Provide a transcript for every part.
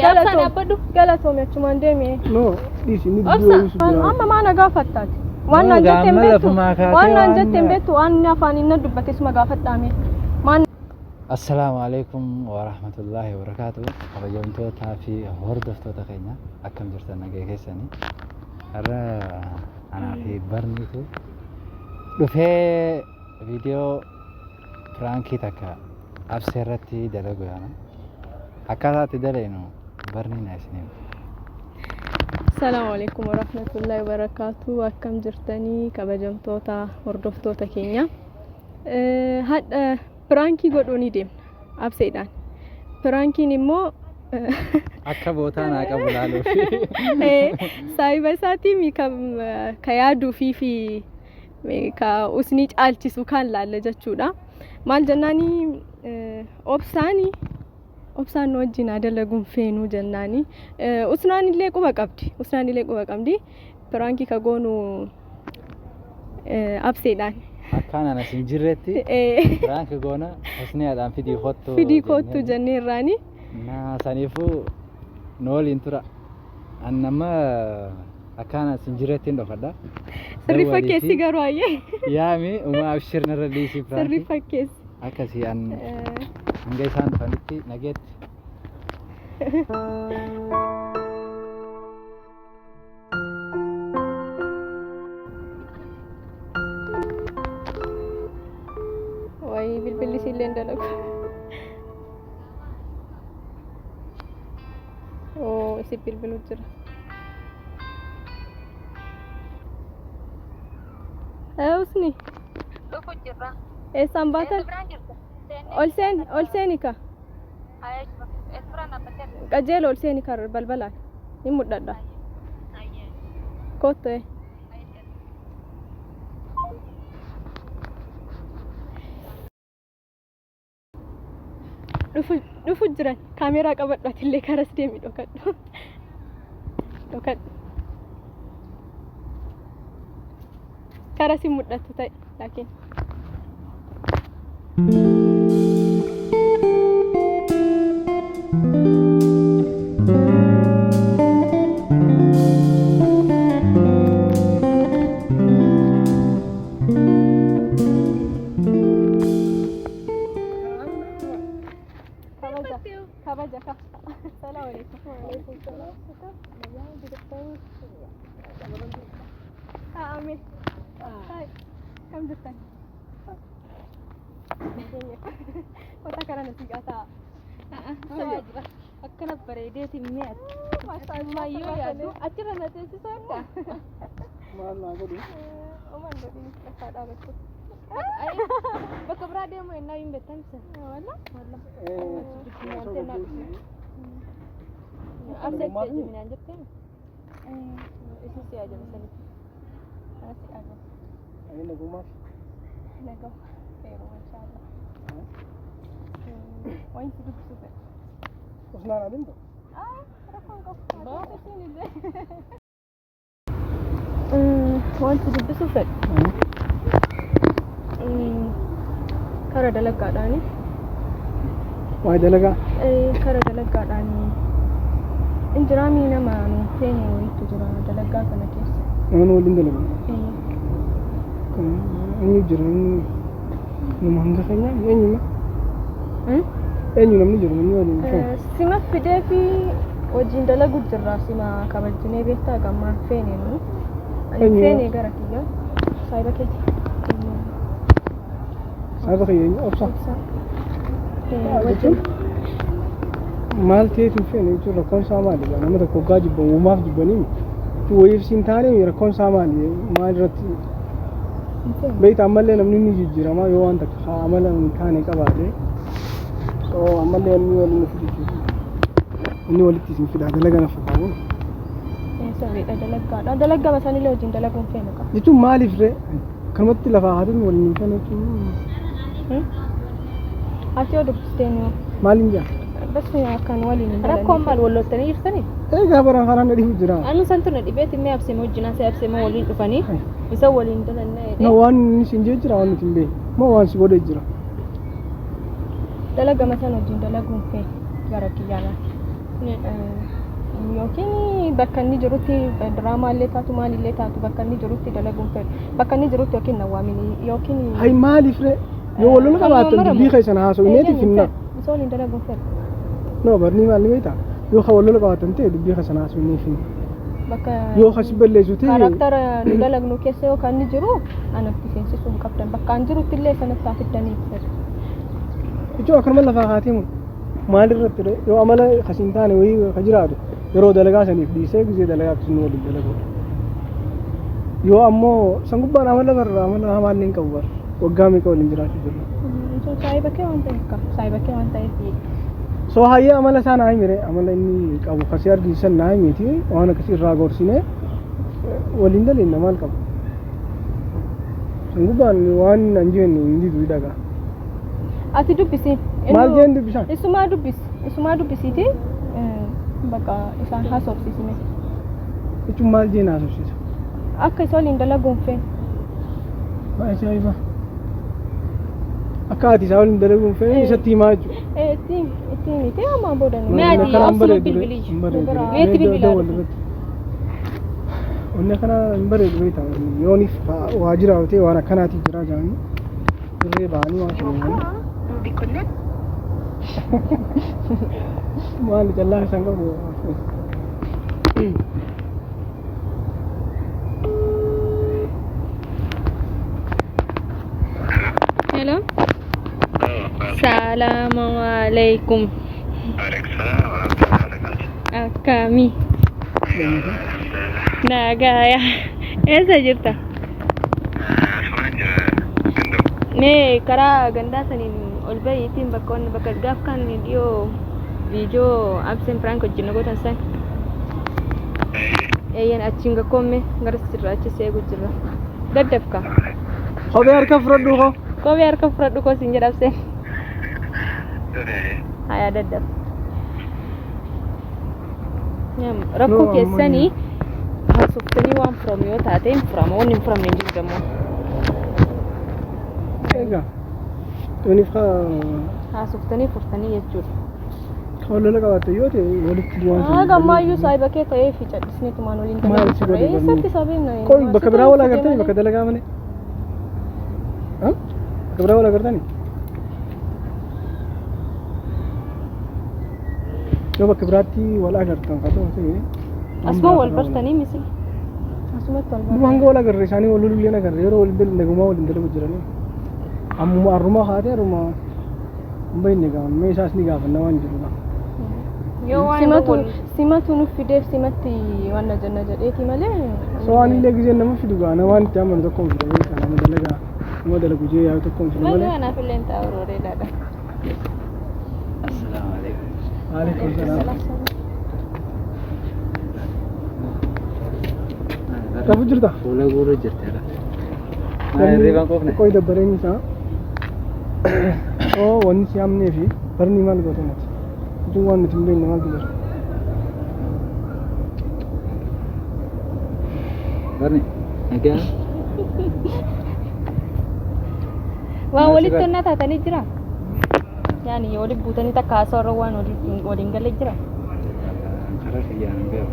Obsaan dhaabbadhu. Galatoomi achumaan deemi. No, dhiisi inni dubbii Obsa. wayii su jira. Amma maa na gaafattaati? Waan No, naan jette hin gaamma beektu. lafumaa kaatee Waan naan waan- jette hin beektu. Waan inni afaaniin na dubbate suma gaafadhaame. Maan Assalaamu alaikum warahmatullaahi wabarakaatu. Kabajamtootaa fi hordoftoota keenya akkam jirtan nagaya keessanii. Har'a anaa fi barniitu dhufee viidiyoo piraankii takka absee irratti dalagu yaana. Akkaataa itti dalagnu barnii na isin hima. Assalaamu alaikum warahmatullahi wabarakaatu. Akkam jirtanii kabajamtoota hordoftoota keenya. Hadha piraankii godhuu ni deemna abseedhaan. Piraankiin immoo Akka bootaa naa qabu laaluuf. Saahiba isaatii ka yaaduu fi ka usnii caalchisu kan laalla jechuudha. Maal jennaani obsaani obsaan nu wajjin haa dalaguun feenuu jennaani. Usnaan illee quba qabdi. Usnaan illee quba qabdi. Piraankii ka goonu abseedhaan. Akkaan ana sin jirretti piraank goona husniyaadhaan fidii kottu. Fidii kottu jenneerraani. Na saniifuu nu waliin tura. An nama akkaan as hin jirretti hin dhokadha. Sirrii fakkeessi garuu ayyee. Yaami uma abshir narra dhiisii Sirrii piraanki. fakkeessi. Akkasii an hanga isaan dhufanitti nageetti. Wayii bilbilli isiillee hin dalagu. Oo isi bilbilu jira. Usni Dhufu jirra. eessaan baatan? Eessa biraan jirta? Ol seeni ol seeni ka. Eessa biraan dhaabbattee? Qajeela ol seeni ka balbalaan. Ni mul'adha. Kottu ee. Dhufu dhufu jiran kaameeraa qabadhu atillee karas deemi dhokadhu. Dhokadhu. Karas hin mul'attu ta'e laakiin. Kabaja. Kabaja ka. Salaamu alaikum. Waalaikum salaam. Taa'ame. Taa'e. Kam jirtan? Kota kana na siqaa taa'a. Akkana bareedeeti mi'aati. Ammayyuu yaadu achirra na teessisuu akka. Maal naa godhu? Oman godhin qofaa dhaabachuu. Bakka biraa deemu ennaa hin beektan ibsa. Walla? Walla. Osoo godhu. Abseetti ajjaminaan jettee isin si ajjame sanitti. Ana si ajjame. Ani nagumaaf. Nagam. Yeroo inshaallah. Wanti dubbisu fedha. Usnaan adeemta? Ah, rakkoon qabu. Isiin illee. Wanti dubbisu fedhu. Kara dalaggaadhaani. Waa'ee dalagaa. Kara dalaggaadhaani. Injiraamii nama nuun feene wayiitu jira dalaggaa kana keessa. Nama waliin dalagu. Eenyu jira? Eenyu nama hanga keenyaa? Eenyu? Eenyu namni jiru? Namni waliin feene? Sima fidee fi wajjin dalagu jirra. Sima kabajjinee beektaa gammaan feene nu. Ani Eenyu? feene gara kiyya. Saayiba keeti. Saayiba kiyya eenyu? Obsa. Obsa. Jechuun maal ta'eetu hin feene jechuun rakkoon isaa maali? Nama tokko hoggaa jibban uumaaf jibbanii wayiif siin taane rakkoon isaa maali? Maal irratti beekta ammallee namni ni jijjiirama yoo waan takka haa amala hin taane qabaate. So ammallee inni waliin nuuf jijjiiru. Inni walitti isin fida dalaga na fakkaatu. Sirriidha dalaggaadha. Dalaggaa isaaniillee wajjin dalaguun feenu qaba. Jechuun maaliif ree? Kanumatti lafaa haatiin waliin hin feene jechuun Ati yoo dubbistee nu maaliin jaa? bas akkan waliin hin Rakkoon maal wal loltanii jirtanii? Egaa bara kanaan na dhibu jira. Anu santu na dhibeeti mee abseema wajjin asee abseema waliin dhufanii isa waliin dalannee Na jedhee. waan inni siin jee jira waan nuti hin beekne. Moo waan si godhee jira. Dalagama sana wajjin dalaguun feene gara kiyyaanaa. Yookiin bakka inni jirutti diraamaa illee taatu maalillee taatu bakka inni jirutti dalaguun fedhu. Bakka inni jirutti yookiin na waamini yookiin. Hay maaliif ree? Yoo wal lola qabaattan dubbii keessan haasofneeti finna. Isa waliin dalaguun fedhu. No barnii maal ni beektaa? Yoo kan wal lola qabaattan ta'e dubbii keessan haasofnee finna. Bakka Yoo kasi balleessu ta'e karaktara nu dalagnu keessa yoo kan inni jiru anatti seensisuu hin qabdan. Bakka an jirutti illee sanatti haa fiddanii fedhu. Jechuun akkanuma lafaa kaatee mu maal irratti ree? Yoo amala kasi hin taane wayii ka jiraatu yeroo dalagaa saniif dhiisee gisee dalagaa akkasuma waliin dalaguudha. Yoo ammoo san gubbaan amala barra amala hamaallee hin qabu bara waggaa meeqa waliin jiraachuu jirra. Sun saayiba kee waan ta'eef qaba. Saayiba kee waan ta'eef. So hayyee amala isaa naa himire amala inni qabu kasii argisiisan naa himiti waan akkasii irraa gorsine waliin daleenna maal qabu. San gubbaan waan an jenne hin didu dhagaa. Ati dubbisi. Maal jeen dubbisan? Isumaa dubbisi. Isumaa dubbisiiti. Bakka isaan haasofsiisime. Jechuun maal jeen haasofsiisa? Akka isa waliin dalaguun feene. Ajaa'iba! Akka ati isaa waliin dalaguun feene isatti himaa jechuudha. Itti itti miti ammaa booda nu. Mee ati Wanni akkanaa hin obsuma bareedu bilbilii. hin bareedu. Mee itti bilbilaa Wal irratti. Wanni akkanaa hin bareedu beektaa. Yooniif waa jira ta'e waan akkanaati jira jedhanii dirree ba'anii waan kana. Maali callaa isaan qabu? Hello. Salaamu alaikum. Akkami? Nagaaya. Eessa jirta? Mee karaa gandaa saniin ol bahiitiin bakka wanni bakka gaaf kan dhiyoo viidiyoo abseen prank hojjennu gootan san. Eeyyan achiin gakkoomme gara sirra achi seegu jirra. Daddafka. Kophee harka fudhadhu koo. Kophee harka fudhadhu koo siin jedha abseen. Hayaa daddaf. Rakkoo No, keessanii haasoftanii waan furamu yoo taate hin furama wanni hin furamne hin jiru dammoo. Egaa yooniif Haasoftanii furtanii jechuudha. wal lola qabaatte yoo ta'e walitti waan Haga ammayyuu saayiba kee ta'ee fi callisneetumaan waliin Maal dalagu si turre. godhe barnii? Eessatti sabeena? Qoy bakka biraa wal agartanii bakka dalagaa malee. Ha? Bakka biraa wal agartanii? Yoo bakka biraatti wal agartan haa ta'u ta'e. Asuma wal bartanii misila. Asumatti wal Dhuma hanga wal agarre isaanii wal lolullee agarre yeroo wal dalagu nagumaa waliin dalagu jiranii. Ammuma arrumaa haatee arrumaa hin beekne gaa mee isaas ni gaafanna waan jirudha. Yoo waan Simatu simatu nu fideef simatti waan jenna jedheeti malee. So waan illee giseen nama fidu gaa nama waan itti amanu tokko hin fidu beekaa nama dalagaa nama dalagu jee yaadu tokko hin fidu Maal malee. anaaf illee hin taa'u roreedhaadha. Assalaamu alaikum. Alaikum salaam. Rafu jirta? Fuula guuruu jirteera. Maal hirriibaan qofne? Qoy dabbareen isaa. Oo wanni si hamnee fi barni maal goote nati? Jechuun waan nuti hin beekne maaltu jira? Barni nagaa. Waan Maal si walitti godhe? onnaa taatanii jira. Yaani walitti buutanii takka haasawaa irra waan waliin galee jira. Karaa kiyyaan hin beeku.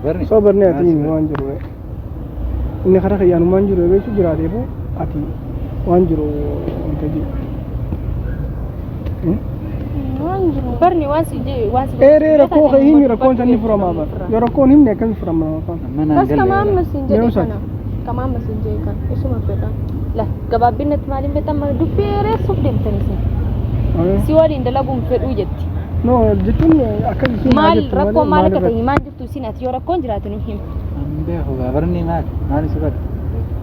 Barni. Soo barni ati maal si himi godhe? waan jiru. Inni karaa kiyyaanumaan jiru beektu jiraateefu ati waan jiru wanta jiru. Waan jiru. Barni waan si jee waan si Eeree rakkoo kee himi rakkoon san ni furamaa bara. Yoo rakkoon himne akkamiin furama afaan? Amma naan Bas galle. kama amma siin jedhe Mee kana. Kama amma siin jedhe kana. Isuma fedha. La gabaabbinatti maaliin beekama dubbii dheeressuuf deemtanii isin. Si waliin dalaguun fedhuu jetti. No jechuun akka isiin haa Maal jettu rakkoo malee maal akka irratti? ta'e maal jirtu isin ati yoo rakkoon jiraate nu himi. Hin beeku gaa barni maal? Maal si godhe?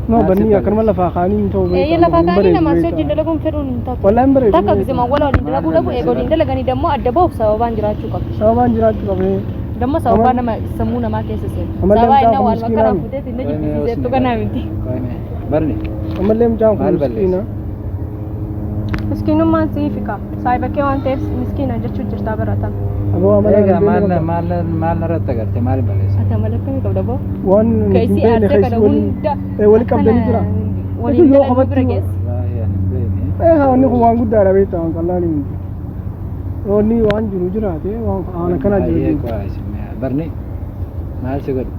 No Maal si barni balleesse? akkanuma lafaa kaanii hin ta'u Eeyyee lafaa kaanii namaa si wajjin dalaguun fedhuun hin taatu. Wallahi hin bareedu. Takka gisema wala waliin dalaguu Maal dhabu eega waliin dalaganii dammoo adda bahuuf sababaan jiraachuu qabdi. Sababaan jiraachuu qabee. Dammoo sababaa nama sammuu namaa keessa seenu. Amallee Sababaa mucaan inni kun waan miskiinaa makkaraa miti. fuuteetti inni Qoy mee jibbisiiseettu osni kanaa miti. Qoy mee. Barni. Ammallee mucaan kun Maal balleesse? miskiina. Miskiinummaan sii fika. Saayiba kee waan ta'eef miskiina jechuu jirtaa baratan. Aboo amala Egaa hin maal beekne qabda. maal maal narratti agarte maal balleesse? Ati amala akkamii qabda boo? Waan nuti hin Keessi beekne aarsee keessi kana waliin hunda wali qabdanii jira. waliin Yoo dalaguu qofatti bira geesse. Wallaahi ani hin beekne. Wanni kun waan guddaadha beektaa waan qallaan hin miti. Yoonni waan jiru jiraate waan akkanaa jiru Baay'ee jiru. qo'aa isin barni maal si godhu?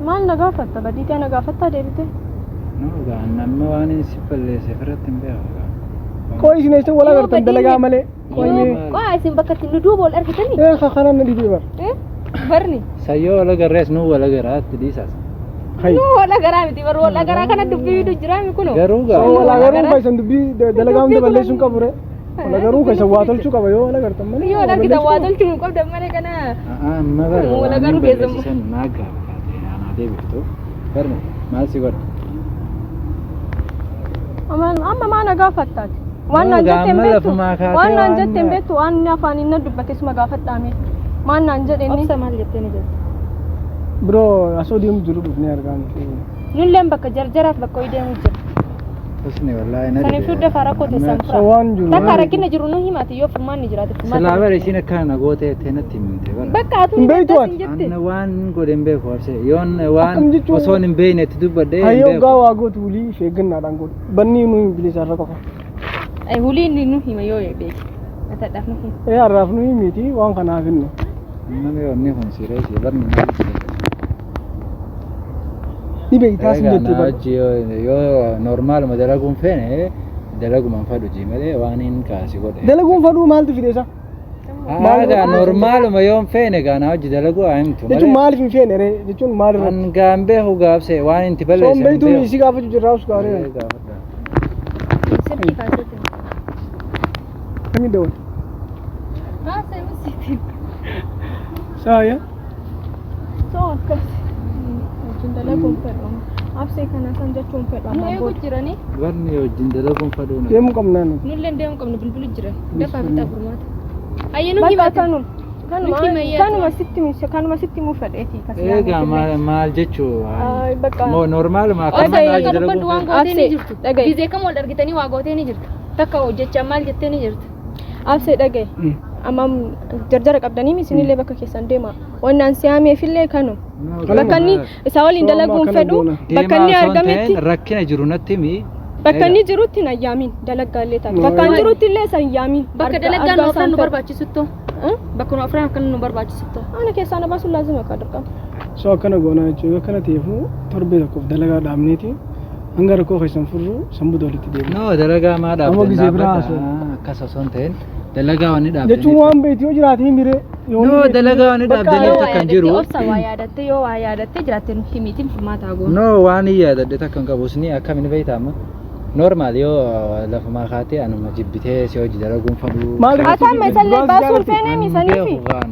Maal na gaafatta? Badii na gaafattaa deebite? No gaa namni waan inni si balleesse ofirratti hin beeku gaa. Qooyi isin eessa wal Yoo agartan badiin dalagaa malee. Qooyi mee. Qo'aa isin bakka itti nu duuba wal argitanii? Ee kanaan na dhibee bar. Barni. Sayyoo wal agarrees nuu wal agaraatti dhiisaas. Hay. Nu wal agaraa miti bar wal agaraa kana dubbii fidu jiraami kunoo. Garuu gaa. Soo wal agaruun keessan dubbii dalagaa hunda balleessuun qabu re. Wal agaruu keessan waa tolchuu qaba yoo wal agartan malee. Yoo wal argitan waa tolchuu hin qabdan malee kana. Amma bara Wal waan agaruu inni keessan. balleessisan naa gaafate anaa deebiftu. Barni maal si godhu? Amma maa na gaafattaati? Waan No, naan jette hin gaamma beektu. lafumaa kaatee Waan naan waan- jette hin beektu. Waan inni afaan inni dubbate suma gaafadhaame. Maal naan jedhe inni? Obsa maal jettee ni jette? Biroo asoo deemu jiru dhufnee argaa miti. Nulleen bakka jarjaraaf bakka ho'i deemu jira. Husni wallaahi na Saniif dhibe. dafaa rakkoo teessan So fura. waan jiru. Takka rakkina jiru nu himati yoo furmaanni jiraate Silaa furmaata. bara isiin akkana na gootee jettee natti himte bara. Bakka atuu Hin beektu ati. jette. Anna waan godhe hin beeku obse. Yoon waan Akkam jechuun- osoon hin beekne itti dubbadhee hin Hayyoo beeku. gaa waa gootu hulii if eeggannaadhaan godhu. Banni nuyi bilisa irra qofa. Ay hulii inni nu hima yoo beeke. Atadhaaf nu hima. Ee har'aaf nuyi miti waan kanaaf hinne. Namni yoonni kun sireessi barni maal si godhe? Ni beektaa sin Egaa jettee na bara. wajji yoo normaaluma dalaguun feene dalaguma hin fadhu jii malee waan hin kaasi godhe. Dalaguun fadhuu maaltu fide isa? Haa normaaluma yoo hin feene gaa na wajji dalaguu haa himtu Jechuun malee. maaliif hin feene ree? Jechuun maal irratti? An gaan beeku gaabse waan inti Soon balleesse hin beektuun beeku. isii gaafachuu jirraa us gaaree. Ee, gaafadha. Silkii kaaseeti. Kami dawal? Haasa'e misiitiin. Saaya. So akkas. Wajjin dalaguun fedhu. Absee kana san jechuun fedhu Nu amma eegu booda. jiranii. Barni wajjin dalaguun fadhuu na. Deemuu qabnaa nuti. Nulleen deemu qabnu bilbilu jiran. Dafaa fi furmaata. Ayyee nu Bakka himati. kanuma. Kanuma Nuti mayyaa kanuma sitti kanuma sitti muu fedheeti kas Egaa maal jechuu? Ay, bakka. Moo normaaluma Obsa akkuma na akka wajji dubbadhu dalaguun waan feene. gootee ni Absee, jirtu. dhaga'i. Gizee kam wal argitanii waa gootee ni jirtu. Takka hojjechaa maal jettee ni jirtu. Absee dhagaye. Amma jarjara qabdanii isinillee bakka keessan deema. Waan siyaameefillee kanuma. No, Bakka inni isaa waliin So amma dalaguun akkana fedhu goona. bakka inni Deemaa osoo hin argametti ta'in rakkina jiru natti himi. bakka inni jirutti hin ayyaamin dalaggaallee taate. Bakka inni jirutti illee isa hin yaamin. Bakka dalagaa nu afran nu barbaachisutto. Eh? Bakka nu afran akkana nu barbaachisutto. Ana keessaa na baasuun laazima akka dirqama. So akkana goonaa jechuun akkana ta'eefu torbee tokkoof dalagaa dhaabneeti hanga rakkoo keessan furru sanbooda walitti deemna. No dalagaa maa Amma dhaabdan gisee biraa dhaabbata. haasa'u. Akkas osoo hin ta'in dalagaa wanni dhaabdaniif. Jechuun waan beektu yoo jiraate hin biree. No dalagaa wanni dhaabdaniif Yoo waa takka hin yaadattee jiru. obsa waa yaadattee yoo waa yaadattee jiraatte nu himiitiin furmaata haa goonu. No waan hin yaadadhe takka hin qabu usni akkamiin beektaa amma. Normaal yoo lafumaa kaatee anuma jibbitee si hojii dalaguun fadhuu. Maal Ati amma isallee baasuun feene An misaniifi. beeku waan.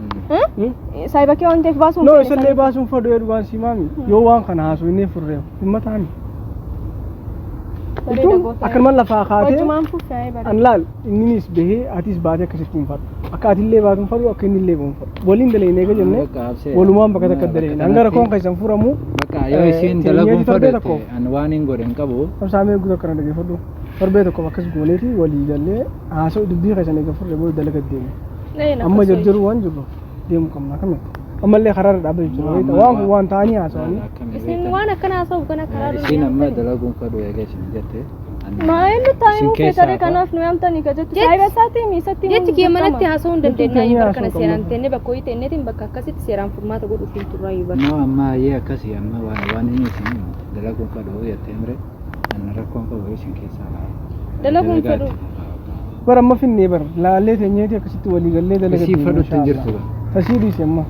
Saayiba kee waan ta'eef baasuun No feene isallee baasuun fadhu yoo dhugaan si maami yoo waan kana haasoo inni furree dhimma taani. Bareeda Jechuun goota. akkanuma lafaa kaatee Wajjumaan fuffee bareeda. an laal inninis bahee atis baatee akkasitti hin fadhu. Akka atillee baatu hin fadhu akka innillee bahu hin fadhu. Waliin dalagne eega jennee Bakka absee. walumaan bakka takka dalagne hanga rakkoon keessan furamu Bakka yoo isiin teenyee dalaguun torbee fadhu tokkoof. an waan hin godhe hin qabu. Qabsaamee guutuu akkana dhaggeeffadhu. Torbee tokkoof akkas gooneeti walii gallee haasa'u dubbii keessan eega furre booda dalaga deemu. Amma jarjaruu waan jirru deemu qabna akkamitti. Ammallee karaarra dhaabbachuu jira. Waan kun waan ta'anii haasa'anii. Isin waan akkana haasa'uuf kana karaa dura Isiin amma dalaguun fadhu eega isin jette. Maa eenyu taa'ee Isin muu keessaa feetare kanaaf nu yaamtanii ka jettu. Saayiba isaatii miisatti Jechi kiyya manatti haasa'uu hin dandeenye Jechuun bakka kana haasa'uu seeraan qabna. teennee bakka hojii teenneetiin bakka akkasitti seeraan furmaata godhuuf hin turraayyuu bakka. No amma ayyee akkasii amma waan inni isin himu dalaguun fadhu jettee mire an rakkoon qabu isin keessaa ba'a. Dalaguun fadhu. Bara amma finnee bara laallee teenyeeti akkasitti walii gallee dalaga Isii fadhutti hin jirtu. Tasii dhiisi amma.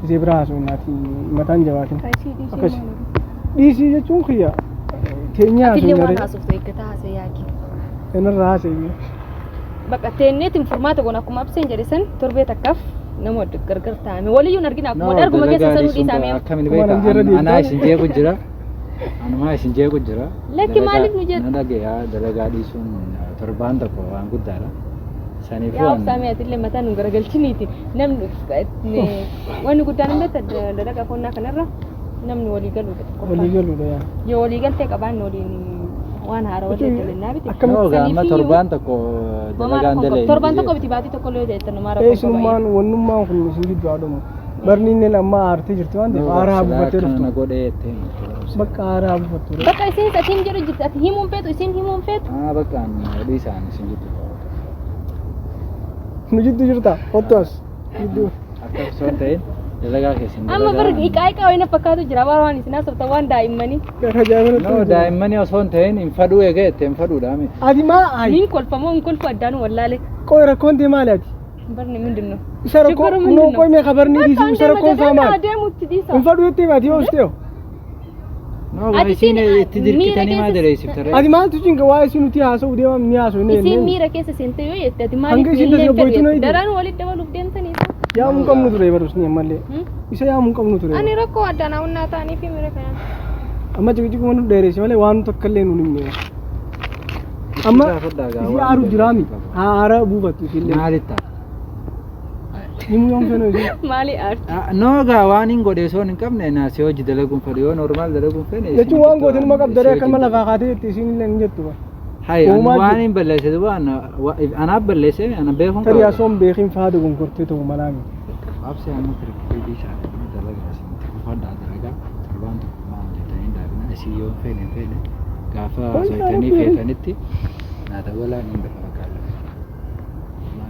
Isii biraa haasa'u naati mataan jabaatin. Akkasi. Dhiisii jechuun kiyya teenyee Atillee haasa'u waan naree. haasoftu eeggataa haasa'e yaaki. Inarra haasa'e. Bakka teenneetiin furmaata goona akkuma abseen jedhe san torbee takkaaf nama gargar taa'ame waliyyuu hin argina akkuma arguma keessa sanuu dhiisame. Akkamiin Akkuma beektaa nan jirra anaa deemtaa. isin jeequ jira. Anumaa isin jeequ jira. Lakki maaliif nu jeeqxa? Na dhagaya dalagaa dhiisuun torbaan tokko waan guddaadha. Saniifuu Yaa obsaamee atillee mataa nu garagalchiniiti namni wanni guddaan hin beekta dalagaa qonnaa kanarra namni walii galuudha Walii tokkoffaa. galuudha yaa. Yoo walii galtee qabaanne waliin waan haaraa walii dalannaa biti. Akkamitti No, amma torbaan tokko dalagaan dalee. Torbaan tokko biti baatii tokko illee ta'e numaa rakkoo qaba. Eessinummaan wannummaan kun isin gidduu haa dhumu. Barni inni amma aartee jirti waan ta'eef aaraa buufattee Kana dhuftu. godhee jettee himtu. Bakka aaraa buufattu. Bakka isin atiin jedhu jirti ati himuun feetu isin himuun feetu. Ah, bakka an dhiisaan isin gidduu. Nu jidduu jirta. Kottu as. Jidduu. Akka osoo hin ta'in dalagaa keessan Amma bar iqaa iqaa wayina fakkaatu jira bara waan isin haasoftan waan daa'immanii. Gara ajaa'ibaa No, daa'immanii osoo hin ta'in hin fadhuu eega jette hin fadhuudha miti. Ati maa ayi. Niin kolfamoo hin kolfu addaanu wallaale. Qoy rakkoon tee maali ati? Barni ምንድን ነው? Isa rakkoo ችግሩ ምንድን no ነው? qoy mee kabarni dhiisuu isa rakkoon isaa maali? Adeemutti dhiisa. Hin fadhuu jettee ati yoo ustee. No, Ati isin isin itti dirqitanii maa miira daleessifte? Ati maaltu cinqa waa'ee isin nuti haasa'u deemam ni haasa'u inni Isin jenneen. miira keessa seentee yoo jette ati Hanga maaliif isin illee tasgabboytu fedhu na jette? hidhu. Daraan walitti dabaluuf deemtanii isa. Yaamuu hin qabnu ture barus ni ammallee. Isa yaamuu hin qabnu ture. Ani rakkoo addaan hawwannaa ta'anii fi miira kanaan. Amma ciqiciquma nu dheeresse malee waan tokko illee nuun himne. Amma isii aaru jiraami. Haara buufattu isillee. Maalitti ta'a? Himuu yoom fenoo isii. Maali aarti? No gaa waan hin godhe osoo hin qabne naa si hojii dalaguun fedhu yoo normaal dalaguun fedhe. Jechuun waan goote numa qabdaree akkama lafaa kaatee jetti isiin illee hin jettu. Hay ani Uumaa waan jiru. hin balleesse waan anaaf balleesse ana beekuun Tarii osoo hin beekin faa dogonkortee ta'uu malaami. Abse amma kirikkirii isaa dalagaa isinitti fufadhaa dalagaa torbaan tokko maal jettanii daabina isii yoo feene hin feene gaafa sochanii feetanitti naa dabalaa niin dhufa bakka lafa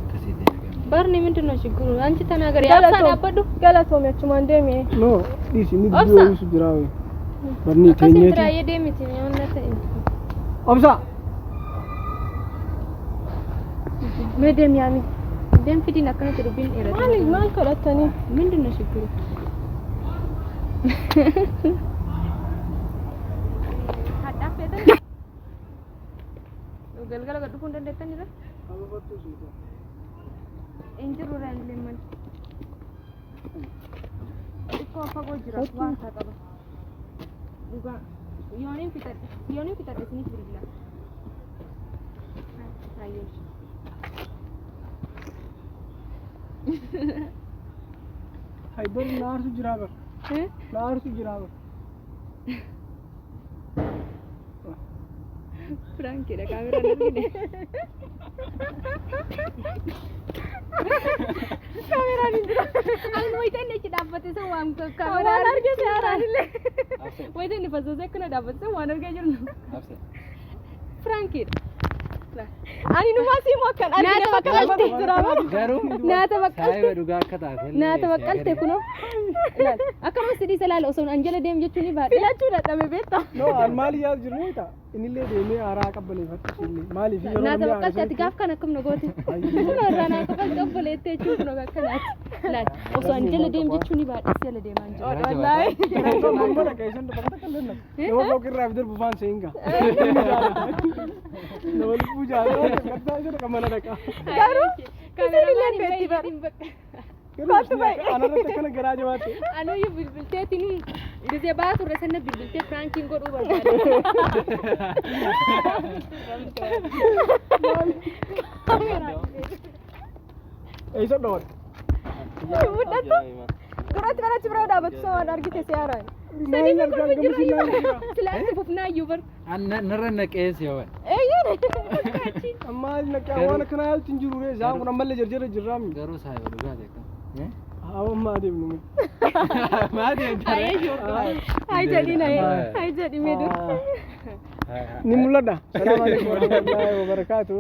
akkasii deebi'ame. Barni ምንድን ነው ችግሩ? አንቺ ተናገሪ። Absaa dhaabbadhu. Galatoome achumaan deeme. No dhiisi inni Obsa. dubbii ooyisu jira wayi. Barni Akkasin teenyeeti. biraayee deemiti wanna ta'e. Obsa. Mee deemi yaami. Deem fidiin akkanatti dubbiin dheerate. Maali maal kadhattanii? ምንድን ነው ችግሩ? Hadhaaf feetan? Galgala gad dhufuu hin dandeettanirra? Hin jiru illee maal. Xiqqoo fagoo jira waan isaa qaba. Dhugaa yooniin fixadhe yooniin fixadhe isiniif bilbila. Hayyee. Hay barri na aarsu jira bar. Na aarsu jira bar. Prankiidha kaameraan argine. Kaameraan hin jiru. Ani wayita inni achi dhaabbate san waan kaameraan Waan argite haaraan illee. Wayita inni fasoosee akkana dhaabbate san waan argaa jirnu. Abse. Prankiidha. Ani numaa siimuu akkan argine Naata bakka baqqalte. jira bara. Garuu Naata baqqalte. saayiba dhugaa akka taate illee Naata si baqqalte agarre. kunoo. Ilaali. Akkuma si dhiisa laala osoo an jala deemu jechuun ni baadhe. Filachuu dadhabe beektaa? No an maali yaadu jiru moota? Innillee deemee aaraa qabbaneeffatu isillee. Maaliif yeroo Naata namni baqqalte ati gaaf kan akkam na goote. Kunoo irraa naa qabalte obboleettee jechuun kunoo akkanaati. Laali osoo an jala deemu jechuun ni baadhe si jala deemaa hin jiru. Wallaahi. Nama fooqirraa fi darbu faan seenga. Nama lubbuu jaalatu gaddaa isa dhaqa mana dhaqa. Garuu Kaameraamaan isinillee feeti bara. hin bakka. Kottu ba'i. Anarratti akkana garaa jabaatte. Anuyyuu bilbilteetiin gisee baa turre sana bilbiltee prankiin godhuu barbaade. Eessa dhawate? Mul'atu. Duratti bara achi bira dhaabbatu isa waan argite si haaraan. Maal argaa gamsi ilaalu. Silaatti fufnaayyuu bar. Narra naqees yoo waan. Eeyyee. Amma naqaa waan akkanaa yaaltu hin jiru ree. Isaan kun ammallee jarjara jirraami. Garuu saayiba dhugaa ta'e kan. Haa ammaa adeemnu. Maal deemtare? Hai jedhi na hai jedhi mee dur. Ni mul'adha. Salaamu alaikum warahmatullahi wabarakaatu.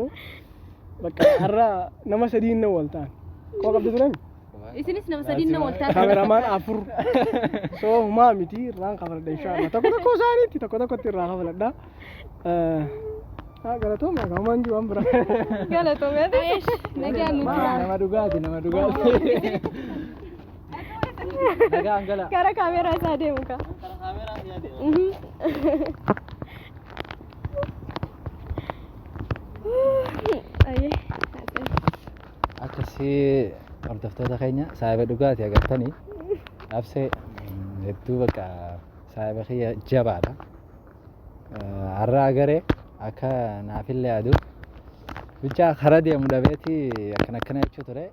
Bakka har'a nama sadiin na wal ta'an. Koo qabdi tureen? Isinis nama sadiin na wal taatan. Kaameramaan afur. So humaa miti irraan kafaladha inshallah. Tokko tokko isaaniitti tokko tokkotti irraa kafaladha. Haa galatooma kamaan jiru waan biraa. Galatoome. Nagaan nu jira. Nama dhugaati nama dhugaati. Nagaan gala. Gara kaameraa isaa deemu ka. Ayyee. Akkasii hordoftoota keenya saayiba dhugaati agartanii absee hedduu bakka saayiba kiyya jabaadha. Har'a agaree akka naafillee yaadu bichaa kara deemu dhabeeti akkana akkana jechuu ture.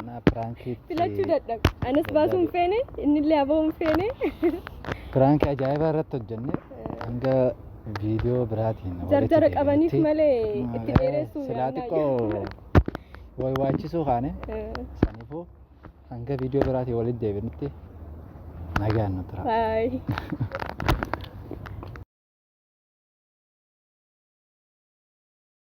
Innaa prankiitti Filachuu dadhabe. Anas baasuu hin feene innillee aboo hin feene. Prankii ajaa'ibaa irratti hojjenne hanga viidiyoo biraatiin walitti Jarjara qabaniif deebinutti, malee itti dheeressuu silaa yaadnaa xiqqoo waywaachisuu kaane saniifuu hanga viidiyoo biraatiin walitti deebinutti nagaan nu tura. Bye.